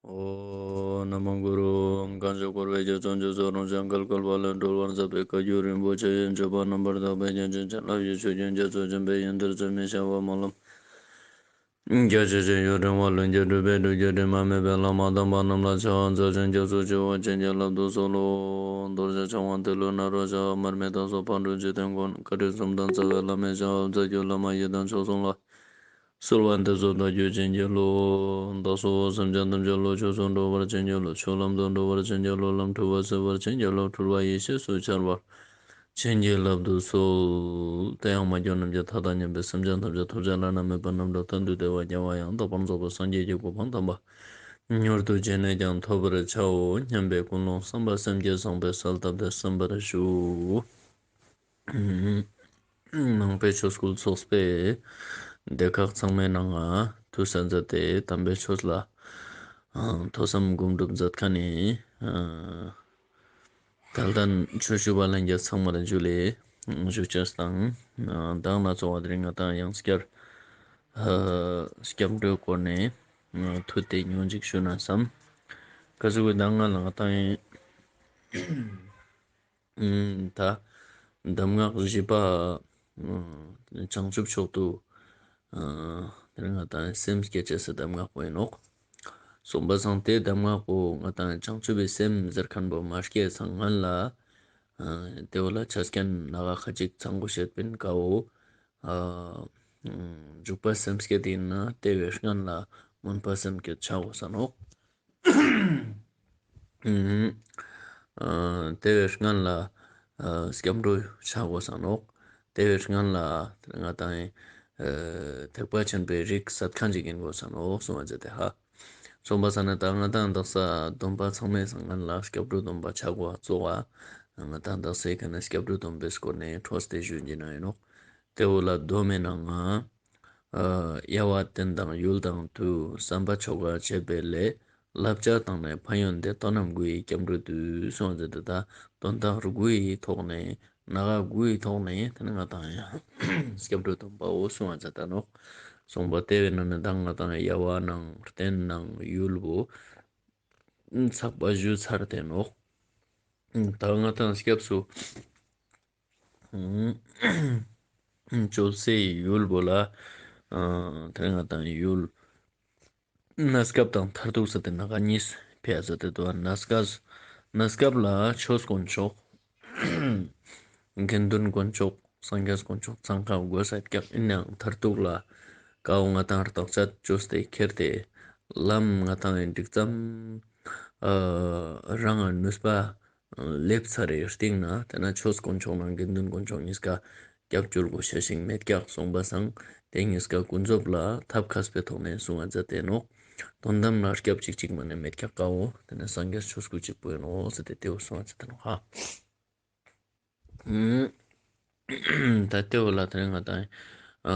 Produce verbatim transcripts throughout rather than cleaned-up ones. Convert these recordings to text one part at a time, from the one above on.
ཨོཾ། ན་མོ་གུ་རུ། གང་ཞིག་འཁོར་བའི་རྒྱ་མཚོ་འཇིགས་ཚོགས་རང་བྱུང་གལ་བཀལ་བ་ལས་སྒྲོལ་བར་མཛད་པའི་བཀའ་བརྒྱུད་རིན་པོ་ཆེ་ཡི་སྤྱོད་པ་རྣམ་པར་དག་པའི་རྒྱན་ཅན་བྱིན་རླབས་ཀྱི་ཆུ་རྒྱུན་རྒྱ་མཚོ་ཆེན་པོའི་ཡོན་ཏན་རྩིས་མེད་བྱ་བ་སྨོན་ལམ་རྒྱ་ཆེ་ཆེན་ཡུན་རིང་བ་ལྷུན་གྱིས་གྲུབ་པའི་སྒྲུབ་བརྒྱུད་དྲི་མ་མེད་པའི་བླ་མ་དམ་པ་རྣམས་ལ་ཕྱག་འཚལ་ཞིང་སྐྱབས་སུ་མཆིའོ། བྱིན་གྱིས་བརླབ་ཏུ་གསོལ་ལོ། རྡོ་རྗེ་འཆང་དབང་ཏེ་ལོ་ནཱ་རོ་ཞབས། མར་མི་དྭགས་སོགས་ཕག་གྲུ་འཇིག་རྟེན་མགོན། བཀའ་དྲིན་གསུམ་ལྡན་རྩ་བའི་བླ་མའི་ཞབས། རྩ་བརྒྱུད་བླ་མ་ཡི་དམ་མཆོག་གསུམ་ལ། གསོལ་བ་འདེབས་སོ་བདག་རྒྱུད་བྱིན་གྱིས་རློབས། བདག་སོགས་སེམས་ཅན་ཐམས་ཅད་བློ་ཆོས་སུ་འགྲོ་བར་བྱིན་གྱིས་རློབས། ཆོས་ལམ་དུ་འགྲོ་བར་བྱིན་གྱིས་རློབས། ལམ་འཁྲུལ་བ་སེལ་བར་བྱིན་གྱིས་རློབས། འཁྲུལ་བ་ཡེ་ཤེས་སུ་འཆར་བར་བྱིན་གྱིས་བརླབ་ཏུ་གསོལ། དེ་ཡང་མ་གྱུར་ནམ་མཁའི་མཐའ་དང་མཉམ་པའི་སེམས་ཅན་ཐམས་ཅད་ཐོབ་བྱ་བླ་ན་མེད་པ་རྣམ་གྲོལ་མཐར་ཐུག་བདེ་བ་རྒྱལ་བ་ཡང་དག་པར་རྫོགས་པའི་སངས་རྒྱས་ཀྱི་གོ་འཕང་དམ་པ་མྱུར་དུ་རྗེས་ནས་ཀྱང་ཐོབ་པར་བྱའོ་སྙམ་པའི་ཀུན་སློང་བསམ་པ་སེམས་བསྐྱེད་བཟང་པོས་གསལ་བཏབ་སྟེ་གསན་པར་ཞུ། ནང་པའི་ཆོས་སྐུལ་ཚོགས་པའི་སྡེ་ཁག་ཚང་མའི་ནང་ང་ཐུགས་གསན་མཛད་དེ་དམ་པའི་ཆོས་ལ་ཨ་ཐོས་བསམ་སྒོམ་སྒྲུབ་མཛད་མཁན་ནི་ཨ་དལ་ལྡན་ཆོས་ཞུ་བ་ལྷན་རྒྱས་ཚང་མར་ཇུ་ལེ་ཞུ་ཅེས་དང་། ཨ་མདང་ན་ཚོགས་པ་དེ་རིང་ང་དང་ཡང་བསྐྱར་ཨ་སྐྱབས་འགྲོའི་སྐོར་ནས་ཨ་ཐུགས་བདེ་ཉུང་ཅིག་ཞུ་ན་བསམ། ག་ཟུག་གི་མདང་ང་ལ་ང་དང་ཡིན། ཨུམ། ད་གདམས་ངག་བཞི་པ། ཨུམ། བྱང་ཆུབ་མཆོག་ཏུ། ཨ་དེ་རིང་ང་དང་སེམས་བསྐྱེད་བྱེད་སའི་གདམས་ངག་པོ་ཡིན་ནོག་སོང་པ་སང་དེ་གདམས་ངག་པོ་ང་དང་བྱང་ཆུབ་པའི་སེམས་ཟེར་མཁན་པོ་མ་སྐྱེས་སང་སྔན་ལ། ཨ་དེ་བོ་ལ་ཆ་རྐྱེན་སྣ་ཁ་ཁ་ཅིག་ཚང་དགོས་ཤེས་པིན་ཀའོ། ཨ་འཇུག་པ་སེམས་བསྐྱེད་ཡིན་ན་དེ་བས་སྔན་ལ་སྨོན་པ་སེམས་བསྐྱེད་བྱ་དགོས་ས་ནོག་ཨ་དེ་བས་སྔན་ལ་ཨ་སྐྱབས་འགྲོ་བྱ་དགོས་ས་ནོག་དེ་བས་སྔན་ལ་ང་དང་ཨ་ཐེག་པ་ཆེན་པོའི་རིགས་སད་མཁན་ཅིག་ཡིན་དགོས་ས་ནོག་གསུང་བ་མཛད་དེ་ཧ། གསུངས་པ་ས་ན་ད་ང་དང་དག་ས་སྡོམ་པ་ཚང་མའི་སང་སྔན་ལ་སྐྱབས་འགྲོ་སྡོམ་པ་ཆ་དགོས་གཙོ་བ། ང་དང་དག་སའི་ཁ་ན་སྐྱབས་འགྲོ་སྡོམ་པའི་སྐོར་ནས་འཕྲོས་ཏེ་ཞུ་རྒྱུ་ན་ཡིན་ནོག་དེ་བོ་ལ་སྡོམ་མེད་ན་ང་། ཨ་དབྱེ་བ་རྟེན་དང་ཡུལ་དང་དུས་བསམ་པ་ཆོ་ག་བྱེད་པའི་ལས། བསླབ་བྱ་དང་ནི་ཕན་ཡོན་འདི། དོན་རྣམས་དགུ་ཡིས་སྐྱབས་འགྲོ་འདུས། གསུངས་ཏེ་ད་དོན་དག་དགུ་ཡི་ཐོག་ནས་སྣ་ཁ་དགུ་ཡི་ཐོག་ནས་དེ་ནི་ང་དང་ཡང་སྐྱབས་འགྲོ་སྡོམ་པའོ་གསུངས་ཏེ་ད་ནོག་གསུངས་པ་དེ་བས་ན་ནི་ད་ང་དང་དབྱེ་བ་ནང་རྟེན་ནང་ཡུལ་བོ་ཚགས་པ་ཞུ་ཚར་ཏེ་ནོག་ད་ང་དང་སྐྱབས་སུ་བཅོལ་སའི་ཡུལ་བོ་ལ། ཨ་དེ་ང་དང་ཡུལ་གནས་སྐབས་དང་མཐར་ཐུག་ཟེར་ཏེ་སྣ་ཁ་གཉིས་ཕེ་ཟེར་ཏེ་འདུག་གནས་སྐབས། གནས་སྐབས་ལ་ཆོས་དཀོན་མཆོག་དགེ་འདུན་དཀོན་མཆོག་སངས་རྒྱས་དཀོན་མཆོག་ཚང་ཁ་དགོས་ས་ཀྱང་ཡིན་ནའང་མཐར་ཐུག་ལ་ཀའོ་ང་དང་རྟོགས་བྱ་བཅོས་ཏེ་ཁྱེར་ཏེ་ལམ་ང་དང་ཡིན་འགྲིག་ཙམ་ཨ་རང་ནུས་པ་སླེབས་ཚར་རེ་སྟེང་ན་དེ་ན་ཆོས་དཀོན་མཆོག་ནང་དགེ་འདུན་དཀོན་མཆོག་གཉིས་ཀ་སྐྱབས་བཅོལ་དགོས་ཤེས་ཤིག་མེད་ཀྱག་གསུངས་པ་སང་དེ་གཉིས་ཀ་ཀུན་རྫོབ་ལ་ཐབས་མཁས་པའི་ཐོག་ནས་གསུང་བ་མཛད་དེ་ནོག་དོན་དམ་ལ་སྐྱབས་གཅིག་གཅིག་མ་ནས་མེད་ཀྱག་ཀའོ་དེ་ནས་སངས་རྒྱས་ཆོས་སྐུ་གཅིག་པུ་ཡིན་ནོག་ཟེར་ཏེ་དེའུ་གསུང་བ་མཛད་དེ་ནོག་ཧ། ད་དེའུ་ལ་དེ་ང་དང་ཨ་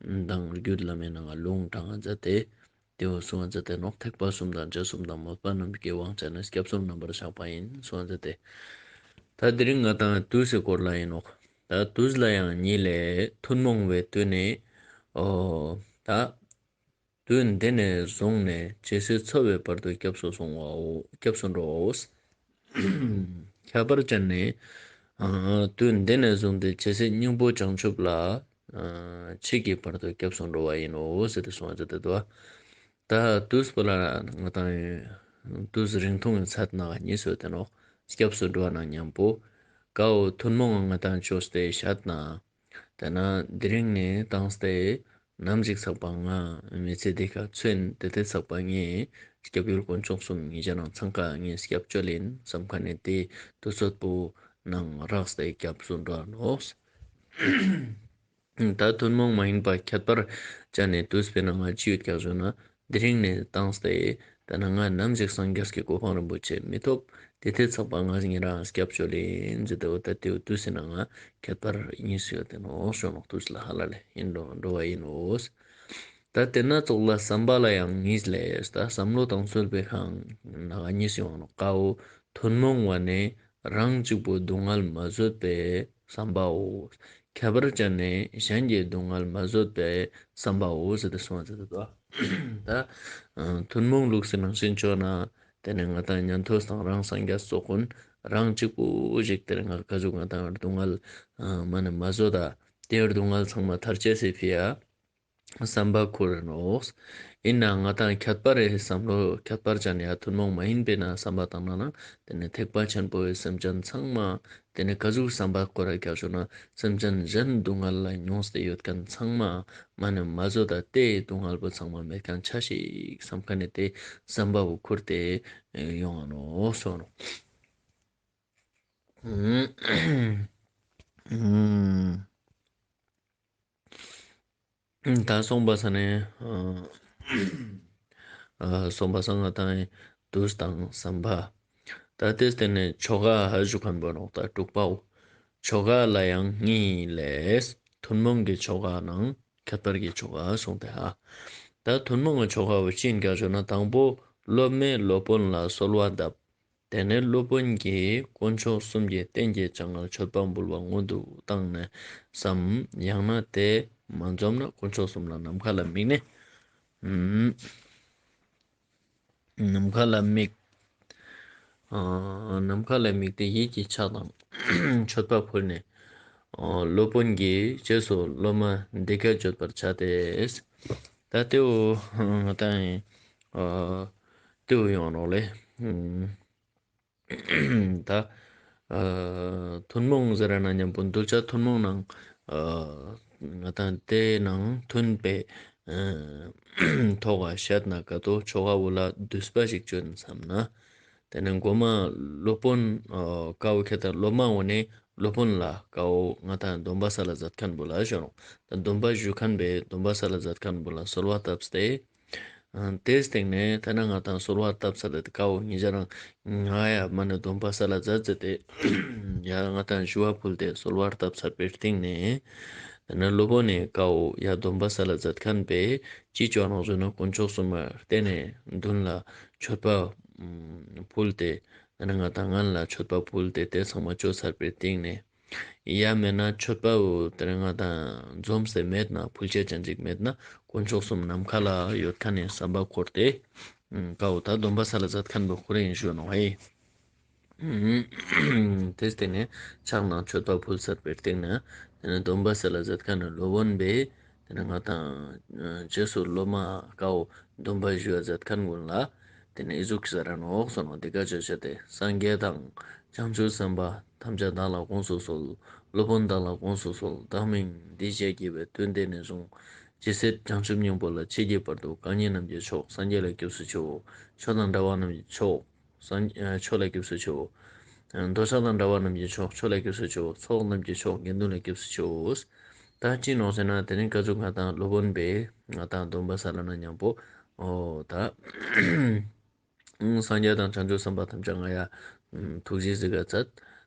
མདང་རྒྱུད་བླ་མའི་ནང་ལུང་དྲངས་མཛད་དེ། དེའུ་གསུང་བ་མཛད་དེ་ནོག་ཐེག་པ་གསུམ་དང་རྒྱ་གསུམ་དང་མོས་པ་རྣམས་ཀྱི་དབང་བྱས་ནས་སྐྱབས་གསུམ་རྣམ་པར་གཞག་པ་ཡིན་གསུང་བ་མཛད་དེ། ད་དེ་རིང་ང་དང་དུས་སི་སྐོར་ལ་ཡིན་ནོག་ད་དུས་ལ་ཡང་གཉིས་ལས་ཐུན་མོང་བའི་དུས་ནི། ཨོ། ད་དུས་འདི་ནས་བཟུང་ནས་ཇི་སྲིད་འཚོ་བའི་བར་དུ་སྐྱབས་སུ་སོང་བའོ། སྐྱབས་སུ་འགྲོའོ། ཁྱད་པར་ཅན་ནི། ཨ་དུས་འདི་ནས་བཟུང་སྟེ་ཇི་སྲིད་སྙིང་པོ་བྱང་ཆུབ་ལ། ཨ་མཆིས་ཀྱི་བར་དུ་སྐྱབས་སུ་འགྲོ་བ་ཡིན་ནོ་ཟེར་ཏེ་གསུངས་པ་ཟེར་ཏེ་འདུག་ད་དུས་པོ་ལ་ང་དང་དུས་རིང་ཐུང་གི་ཚད་ན་གཉིས་སུ་ཡོད་དེ་ནོག་སྐྱབས་སུ་འགྲོ་བ་ན་མཉམ་པོ། ཀའོ་ཐུན་མོང་ང་དང་ཆོས་ཏེ་ཤད་ན། དེ་ན་དེ་རིང་ནས་བཏང་སྟེ་ནམ་ཞིག་ཚགས་པ་ང་མི་ཚེ་འདི་ཁ་ཚུན་དེ་དེ་ཚགས་པ་ངས་སྐྱབས་ཡུལ་དཀོན་མཆོག་གསུམ་ཉིད་ཀྱི་ནང་ཚང་ཁ་ངས་སྐྱབས་བཅོལ་ཡིན་བསམ་ཁ་ནས་དེ་དུས་ཚོད་པོ་ནང་རགས་ཏེ་སྐྱབས་སུ་འགྲོ་ནོག་ད་ཐུན་མོང་མ་ཡིན་པ་ཁྱད་པར་ཅན་ནས་དུས་པའི་ནང་ང་ཅི་ཡོད་ཀྱང་བཟོས་ན། དེ་རིང་ནས་བཏང་སྟེ། ད་ནང་ང་ནམ་ཞིག་སངས་རྒྱས་ཀྱི་གོ་འཕང་རིན་པོ་ཆེ་མི་ཐོབ། དེ་དེ་ཚགས་པ་ང་ཉིད་རང་སྐྱབས་བཅོལ་ཡིན་ཟེར་ཏེ་འོ་ད་དེའུ་དུས་སི་ནང་ང་ཁྱད་པར་གཉིས་སུ་ཡོད་དེ་ནོག་ཞུ་ནོག་དུས་ལ་ཧ་ལ་ལས་ཡིན་འགྲོ་འགྲོ་བ་ཡིན་ནོག་ད་དེ་ན་ཙོགས་ལ་བསམ་པ་ལ་ཡང་གཉིས་ལས་ད་བསམ་བློ་དང་རྩོལ་བའི་ཁང་ནང་ང་གཉིས་སུ་ཡོང་ནོག་ཀའོ་ཐུན་མོང་བ་ནས་རང་གཅིག་པུ་སྡུག་བསྔལ་མ་བཟོད་པའི་བསམ་པའོ། ཁྱད་པར་ཅན་ནས་གཞན་གྱི་སྡུག་བསྔལ་མ་བཟོད་པའི་བསམ་པའོ་ཟེར་ཏེ་གསུངས་པ་ཟེར་ཏེ་འདུག་ད་ཐུན་མོང་ལུགས་སྲོལ་ནང་བཞིན་བྱས་ན། དེ་ནས་ང་དང་ཉན་ཐོས་དང་རང་སངས་རྒྱས་སོགས་ཀུན་རང་གཅིག་པུ་ཞིག་དེར་ང་ག་ཟུག་ང་དང་སྡུག་བསྔལ་མ་ནི་མ་བཟོད་ད། དེའི་སྡུག་བསྔལ་ཚང་མ་ཐར་ཅེས་སི་ཕི་ཡ་བསམ་པ་འཁོར་རེ་ནོག། ཡིན་ནའང་ང་དང་ཁྱད་པར་རེ་བསམ་བློ་ཁྱད་པར་ཅན་ཡ་ཐུན་མོང་མ་ཡིན་པའི་ན་བསམ་པ་བཏང་ན་ན། དེ་ནས་ཐེག་པ་ཆེན་པོའི་སེམས་ཅན་ཚང་མ། དེ་ནས་ག་ཟུག་བསམ་པ་འཁོར་ར་རྒྱག་ཆོག་ན། སེམས་ཅན་གཞན་སྡུག་བསྔལ་ལ་མྱོང་སྟེ་ཡོད་མཁན་ཚང་མ་མ་ནས་མ་བཟོད་ད་དེའི་སྡུག་བསྔལ་པོ་ཚང་མ་མེད་མཁན་ཆ་ཞིག་བསམ་མཁན་ནི་དེ་བསམ་པ་བོ་འཁོར་ཏེ་ཡོང་ང་ནོག་སོ་ནོ། ད་སོང་པ་ས་ནས། ཨ། སོང་པ་ས་ང་དང་དུས་དང་བསམ་པ། ད་དེ་སྟེང་ནས་ཆོ་ག་ཧ་ཞུ་མཁན་པོ་ནོག་ད་དྲུག་པའོ། ཆོ་ག་ལ་ཡང་གཉིས་ལས། ཐུན་མོང་གི་ཆོ་ག་ནང་ཁྱད་པར་གྱི་ཆོ་ག་གསུངས་ཏེ་ཧ། ད་ཐུན་མོང་གི་ཆོ་ག་བོ་ཅི་ཡིན་ག་ཞུ་ན། དང་པོ་སློབ་མས་སློབ་དཔོན་ལ་གསོལ་བ་བཏབ། དེ་ནས་སློབ་དཔོན་གྱིས་དཀོན་མཆོག་གསུམ་གྱི་རྟེན་གྱི་བྱ་བ་མཆོད་པ་འབུལ་བ་སྔོན་དུ་བཏང་ནས་སམ། ཡང་ན་དེ་མ་འཛོམས་ན་དཀོན་མཆོག་གསུམ་ལ་ནམ་མཁའ་ལ་དམིགས་ནས། ཨུམ། ནམ་མཁའ་ལ་དམིགས། ཨ། ནམ་མཁའ་ལ་དམིགས་ཏེ་ཡིད་ཀྱི་ཆ་དང་མཆོད་པ་ཕུལ་ནས། ཨ། སློབ་དཔོན་གྱིས་རྗེས་སུ་སློབ་མ་འདི་སྐད་བརྗོད་པར་བྱ་སྟེ། ད་དེའོ་ང་དང་། ཨ། དེའོ་ཡོང་རོགས་ལེ། ཨུམ། ད། ཨ། ཐུན་མོང་ཟེར་ན་མཉམ་པོ་གདུལ་བྱ་ཐུན་མོང་ནང་། ཨ། ང་དང་དེ་ནང་མཐུན་པའི། ཨ། ཐོག་ག་བཤད་ན་ག་དོ་ཆོ་ག་བོ་ལ་བསྡུས་པ་ཞིག་བཅོས་བསམ་ན། དེ་ནས་མགོ་མ་སློབ་དཔོན། ཨ། ཀའོ་ཁྱེད་དང་སློབ་མ་འོ་ནས་སློབ་དཔོན་ལ་ཀའོ་ང་དང་སྡོམ་པ་ས་ལ་མཛད་མཁན་བོ་ལ་ཞོ་ནོ། ད་སྡོམ་པ་ཞུ་མཁན་པས་སྡོམ་པ་ས་ལ་མཛད་མཁན་བོ་ལ་གསོལ་བ་བཏབ་སྟེ། ཨ། དེའི་སྟེང་ནས་ཐ་ན་ང་དང་གསོལ་བ་བཏབ་ཚར་ཏེ་ཀའོ་ཉེ་ཆར་རང་ང་ཡ་མ་ནི་སྡོམ་པ་ས་ལ་མཛད་ཟེར་ཏེ། ཡ་ང་དང་ཞུ་བ་ཕུལ་ཏེ་གསོལ་བ་བཏབ་ཚར་བའི་སྟེང་ནས། ཐ་ན་སློབ་དཔོན་ནས་ཀའོ་ཡ་སྡོམ་པ་ས་ལ་མཛད་མཁན་པས་ཅི་བཅོ་ནོ་ཟེར་ན་དཀོན་མཆོག་གསུམ་ལ་བརྟེན་ནས་མདུན་ལ་མཆོད་པ་ཕུལ་ཏེ། ཐ་ན་ང་དང་ངན་ལ་མཆོད་པ་ཕུལ་ཏེ་དེ་ཚང་མ་བཅོ་ཚར་བའི་སྟེང་ནས། ཡང་མེད་ན་མཆོད་པ་བོ་དེ་རིང་ང་དང་འཛོམས་སེ་མེད་ན། ཕུལ་ཆེ་ཅན་ཅིག་མེད་ན། དཀོན་མཆོག་གསུམ་ནམ་མཁའ་ལ་ཡོད་མཁན་ནས་བསམ་པ་འཁོར་ཏེ། ཀའོ་ད་སྡོམ་པ་ས་ལ་མཛད་མཁན་བོ་ཁོ་རེ་ཡིན་ཞུ་ནོ་ཧེ། དེ་སྟེང་ནས་ཕྱག་ནང་མཆོད་པ་ཕུལ་ཚར་བའི་སྟེང་ནས། དེ་ནས་སྡོམ་པ་ས་ལ་མཛད་མཁན་ནས་སློབ་དཔོན་པས། དེ་ནས་ང་དང་རྗེས་སུ་སློབ་མ་ཀའོ་སྡོམ་པ་ཞུ་བ་མཛད་མཁན་ཀུན་ལ། དེ་ནས་ཨི་ཟུག་ཟེར་ར་ནོག་སོ་ནོ། འདི་ཀ་བརྗོད་བྱ་སྟེ། སངས་རྒྱས་དང་བྱང་ཆུབ་སེམས་དཔའ་ཐམས་ཅད་བདག་ལ་དགོངས་སུ་གསོལ། སློབ་དཔོན་བདག་ལ་དགོངས་སུ་གསོལ། བདག་མིང་འདི་ཞེས་བགྱི་བའི་དུས་འདི་ནས་བཟུང་། ཇི་སྲིད་བྱང་ཆུབ་སྙིང་པོ་ལ་མཆིས་ཀྱི་བར་དུ། གང་ཉིད་རྣམས་ཀྱི་མཆོག་སངས་རྒྱས་ལ་སྐྱབས་སུ་མཆིའོ། ཆོས་དང་འདྲ་བ་རྣམས་ཀྱི་མཆོག་སངས། ཨ། ཆོས་ལ་སྐྱབས་སུ་མཆིའོ། ཨ། འདོད་ཆགས་དང་བྲལ་བ་རྣམས་ཀྱི་མཆོག་ཆོས་ལ་སྐྱབས་སུ་མཆིའོ། ཚོགས་རྣམས་ཀྱི་མཆོག་དགེ་འདུན་ལ་སྐྱབས་སུ་མཆིའོ། ད་ཅི་ནོག་ཟེར་ན། དེ་རིང་ཀ་ཟུག་ང་དང་སློབ་དཔོན་པས་ང་དང་སྡོམ་པ་ས་ལ་ན་མཉམ་པོ། ཨོ་ད། སངས་རྒྱས་དང་བྱང་ཆུབ་སེམས་དཔའ་ཐམས་ཅད་ང་ཡ་ཐུགས་རྗེ་གཟིགས་ག་མཛད།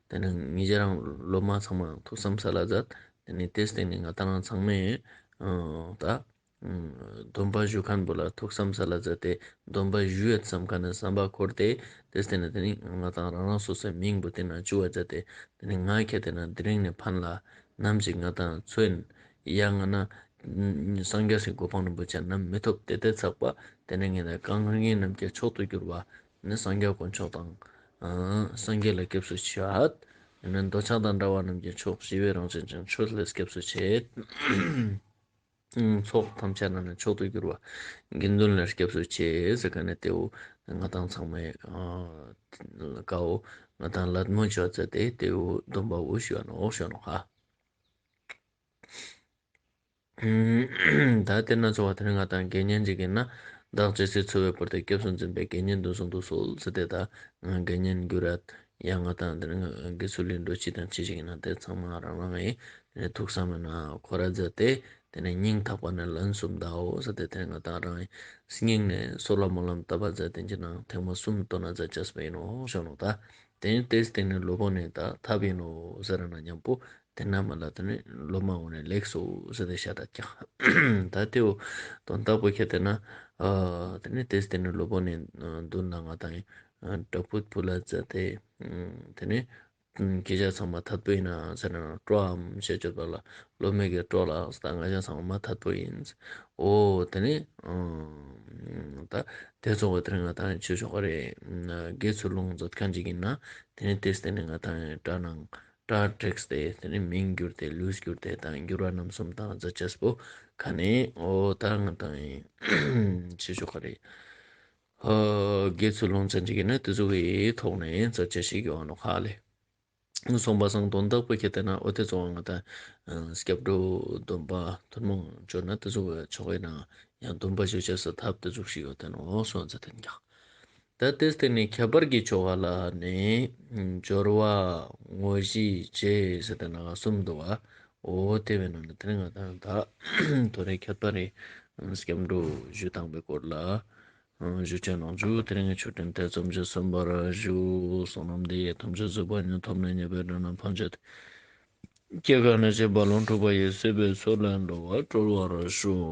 དེ་ནས་ངེད་ཅག་རང་སློབ་མ་ཚང་མ་ཐུགས་བསམ་ས་ལ་མཛད། དེ་ནས་དེ་སྟེང་ནས་ང་དང་རང་ཚང་མས། ཨོ་ད། སྡོམ་པ་ཞུ་མཁན་པོ་ལ་ཐུགས་བསམ་ས་ལ་མཛད་དེ། སྡོམ་པ་ཞུ་ཡོད་བསམ་མཁན་ནི་བསམ་པ་འཁོར་ཏེ། དེ་སྟེང་ནས་དེ་ནི་ང་དང་རང་རང་སོ་སོའི་མིང་པོ་དེ་ན་བཅུ་བ་མཛད་དེ། དེ་ནི་ང་ཁྱེད་དེ་ན་དེ་རིང་ནས་ཕན་ལ་ནམ་ཞིག་ང་དང་ཚོ་ཡིན་ཡང་ང་ན་སངས་རྒྱས་སི་གོ་འཕང་རིན་པོ་ཆེ་ནམ་མི་ཐོབ་དེ་དེ་ཚགས་པ། དེ་ནས་ངེད་ད་གང་རིགས་རྣམས་ཀྱི་མཆོག་ཏུ་གྱུར་པ་ནི་སངས་རྒྱས་དཀོན་མཆོག་དང་། སངས་རྒྱས་ལ་སྐྱབས་སུ་མཆི་བ། དེ་ནས་འདོད་ཆགས་དང་བྲལ་བ་རྣམས་ཀྱི་མཆོག་ཞི་བའི་རང་བཞིན་ཅན་ཆོས་ལ་སྐྱབས་སུ་མཆི། ཚོགས་ཐམས་ཅད་རྣམས་ནི་མཆོག་ཏུ་གྱུར་པ། དགེ་འདུན་ལ་སྐྱབས་སུ་མཆི་ཟེར་མཁན་ནི་དེའོ། ང་དང་ཚང་མས་ཀའོ་ང་དང་ལད་མོ་བྱོས་ཚེ་དེ་དེའོ་སྡོམ་པའོ་ཞུ་བ་ནོག་ཞུ་ནོག་ཧ། ད་དེ་ན་ཚོ་བ་དེ་ནི་ང་དང་དགེ་བསྙེན་ཅིག་ཡིན་ན། བདག་ཇི་སྲིད་འཚོ་བའི་བར་དུ་སྐྱབས་སུ་འཛིན་པའི་དགེ་བསྙེན་དུ་གསུང་དུ་གསོལ་ཟེར་ཏེ། ད་ང་དགེ་བསྙེན་གྱུར་རད། ཡང་ང་དང་དེ་ནི་དགེ་ཚུལ་ལས་འགྲོ་ཅི་དང་ཅི་ཞིག་ཡིན་ན་དེ་ཚང་མ་རང་རང་ཡིན། དེ་ནས་ཐུགས་བསམ་ཡིན་ན་ཁོ་ར་མཛད་དེ། དེ་ནས་སྙིང་ཐག་པ་ནས་ལན་གསུམ་བཟླའོ་ཟེར་ཏེ། དེ་ནས་ང་དང་རང་སྙིང་ནས་སོ་ལ་སྨོན་ལམ་བཏབ་པ་མཛད་དེ་ཅི་ན་ཐེངས་མ་གསུམ་བཏོན་ན་མཛད་ཅེས་པ་ཡིན་ནོ་ཞུ་ནོ། ད་དེ་ནས་དེ་སྟེང་ནས་སློབ་དཔོན་ནས་ད་ཐབས་ཡིན་ནོ་ཟེར་ན་མཉམ་པོ་དེ་ན་མ་ལ་དེ་ནས་སློབ་མ་འོ་ནས་ལེགས་སོ་ཟེར་ཏེ་ཤ་ད་ཀྱང་ད་དེའོ་དོན་དག་པོ་ཁྱེད་དེ་ན། དེ་ནས་དེ་སྟེང་ནས་སློབ་དཔོན་ནས་མདུན་ན་ང་དང་བྲག་ཕུག་ཕུ་ལ་མཛད་དེ། དེ་ནས། ཁྱེད་ཅག་ཚང་མ་ཐད་པོ་ཡིན་ན་ཟེར་ན་སྤྲོའམ་ཞེས་བརྗོད་པ་ལ་སློབ་མའི་གི་སྤྲོ་ལ་ད་ང་ཅག་ཚང་མ་ཐད་པོ་ཡིན། འོ་དེ་ནི་ཨང་ད་དེ་ཚོ་བ་དེ་རིང་ང་དང་ཆོས་ཕྱོགས་རེད། དགེ་ཚུལ་སློང་མཛད་མཁན་ཅིག་ཡིན་ན་དེ་ནི་དེས་དེ་ནི་ང་དང་སྒྲ་ནང་སྒྲ་བསྒྲིགས་ཏེ་དེ་ནི་མིང་བསྒྱུར་ཏེ་ལུས་བསྒྱུར་ཏེ་དང་འགྱུར་བ་རྣམ་གསུམ་དང་མཛད་ཅེས་པོ་ག་ནི་འོ་ད་ང་དང་ཆོས་ཕྱོགས་རེད། ཨ། དགེ་ཚུལ་སློང་ཚན་ཅིག་ཡིན་ན་དེ་ཚོ་གི་ཐོག་ནས་མཛད་བྱ་ཞིག་ཡོང་ནོ་ཁ་ལེ། གསུངས་པ་སང་དོན་དག་པོ་ཁྱེད་ལྟ་ན་འོ་དེ་ཚོ་ང་ད་སྐྱབས་འགྲོ་སྡོམ་པ་ཐུན་མོང་བརྗོད་ན་དེ་ཚོ་གི་ཆོ་གའི་ནང་ཡང་སྡོམ་པ་ཞུ་བྱ་ས་ཐབས་དེ་ཚོ་ཞིག་ཡོད་དེ་ནོ་སོང་ཚེ་དེ་འགྱག་ད་དེ་སྟེང་ནས་ཁྱད་པར་གྱི་ཆོ་ག་ལ་ནི་སྦྱོར་བ་དངོས་གཞི་བཅས་ཟེར་དེ་ནང་གསུམ་འདུག་བ། འོ་དེ་བས་ན་ནི་དེ་ནི་ང་ད་ད་དོ་རེ་ཁྱད་པར་རེ་སྐྱབས་འགྲོ་ཞུ་དང་པའི་སྐོར་ལ། ཞུ་ཆེན་ནང་བཞུགས་དེ་རིང་གི་ཆོས་འཕྲིན་ཐེ་ཚོམ་བཞི་གསུམ་པར་བཞུགས། བསོད་ནམས་འདི་ཡིས་ཐམས་ཅད་གཟིགས་པ་ཉིད། ཐོབ་ནས་ཉེས་པའི་དགྲ་རྣམས་ཕམ་བྱས་ཏེ། སྐྱེ་རྒ་ན་འཆིའི་རྦ་ཀློང་འཁྲུགས་པ་ཡི། སྲིད་པའི་མཚོ་ལས་འགྲོ་བ་སྒྲོལ་བར་ཤོག།